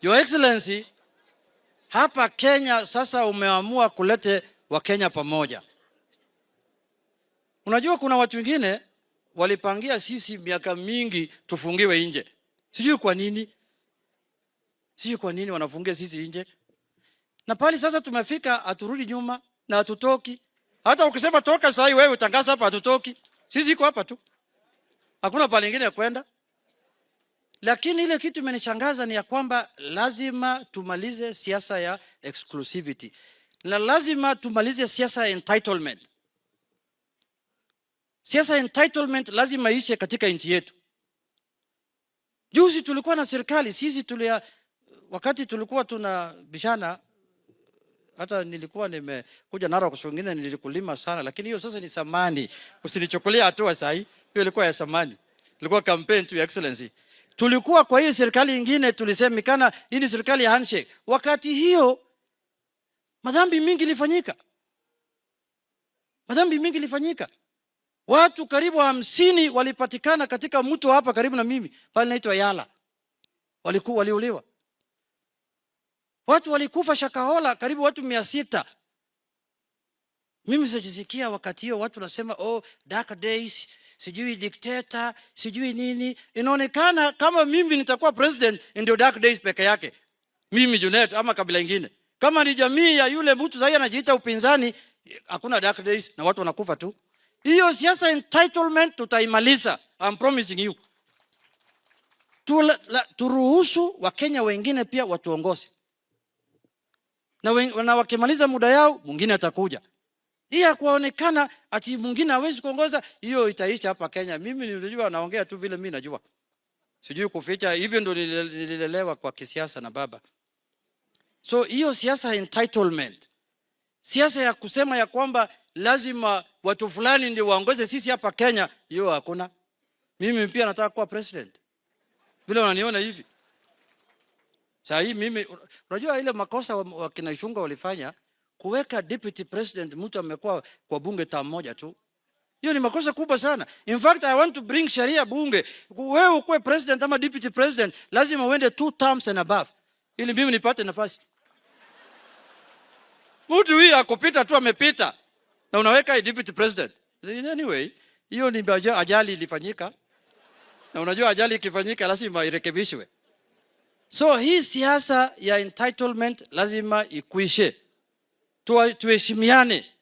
Your Excellency, hapa Kenya sasa umeamua kulete Wakenya pamoja. Unajua kuna watu wengine walipangia sisi miaka mingi tufungiwe nje. Sijui kwa nini. Sijui kwa nini wanafungia sisi nje. Na pali sasa tumefika, haturudi nyuma na hatutoki. Hata ukisema toka sasa wewe utangaza hapa, hatutoki. Sisi iko hapa tu. Hakuna pale ingine ya kwenda. Lakini ile kitu imenishangaza ni ya kwamba lazima tumalize siasa ya exclusivity na lazima tumalize siasa ya entitlement. Siasa ya entitlement lazima ishe katika nchi yetu. Juzi tulikuwa na serikali sisi tulia, wakati tulikuwa tunabishana, hata nilikuwa nimekuja Narok, siku ingine nilikulima sana, lakini hiyo sasa ni zamani, usinichukulia hatua sahi. Hiyo ilikuwa ya zamani, ilikuwa campaign to Excellency. Tulikuwa kwa hiyo serikali ingine, tulisemekana hii ni serikali ya handshake. Wakati hiyo madhambi mingi ilifanyika, madhambi mingi ilifanyika. Watu karibu 50 walipatikana katika mto hapa karibu na mimi pale naitwa Yala, walikuwa waliuliwa. Watu walikufa Shakahola karibu watu 600. Mimi sijisikia wakati hiyo watu nasema, "Oh, dark days," sijui dictator, sijui nini. Inaonekana kama mimi nitakuwa president ndio dark days peke yake, mimi Junet ama kabila ingine. Kama ni jamii ya yule mtu sasa anajiita upinzani, hakuna dark days na watu wanakufa tu. Hiyo siasa entitlement tutaimaliza. I'm promising you. Turuhusu Wakenya wengine pia watuongoze na wakimaliza muda yao mwingine atakuja. Hii ya kuonekana ati mwingine hawezi kuongoza, hiyo itaisha hapa Kenya. Mimi nilijua naongea tu vile mimi najua, sijui kuficha. Hivyo ndo nililelewa kwa kisiasa na baba. So hiyo siasa entitlement, siasa ya kusema ya kwamba lazima watu fulani ndio waongoze sisi hapa Kenya, hiyo hakuna. Mimi pia nataka kuwa president, vile unaniona hivi saa hii. Mimi unajua ile makosa wakina Ichung'wah walifanya kuweka deputy president mtu amekuwa kwa bunge term moja tu. Hiyo ni makosa kubwa sana. In fact, I want to bring sheria bunge. Wewe ukuwe president ama deputy president, lazima uende two terms and above ili mimi nipate nafasi. Mtu huyu akupita tu amepita na unaweka deputy president. Anyway, hiyo ni ajali ilifanyika. Na unajua ajali ikifanyika lazima irekebishwe. So hii siasa ya entitlement lazima ikwishe. Tuheshimiane.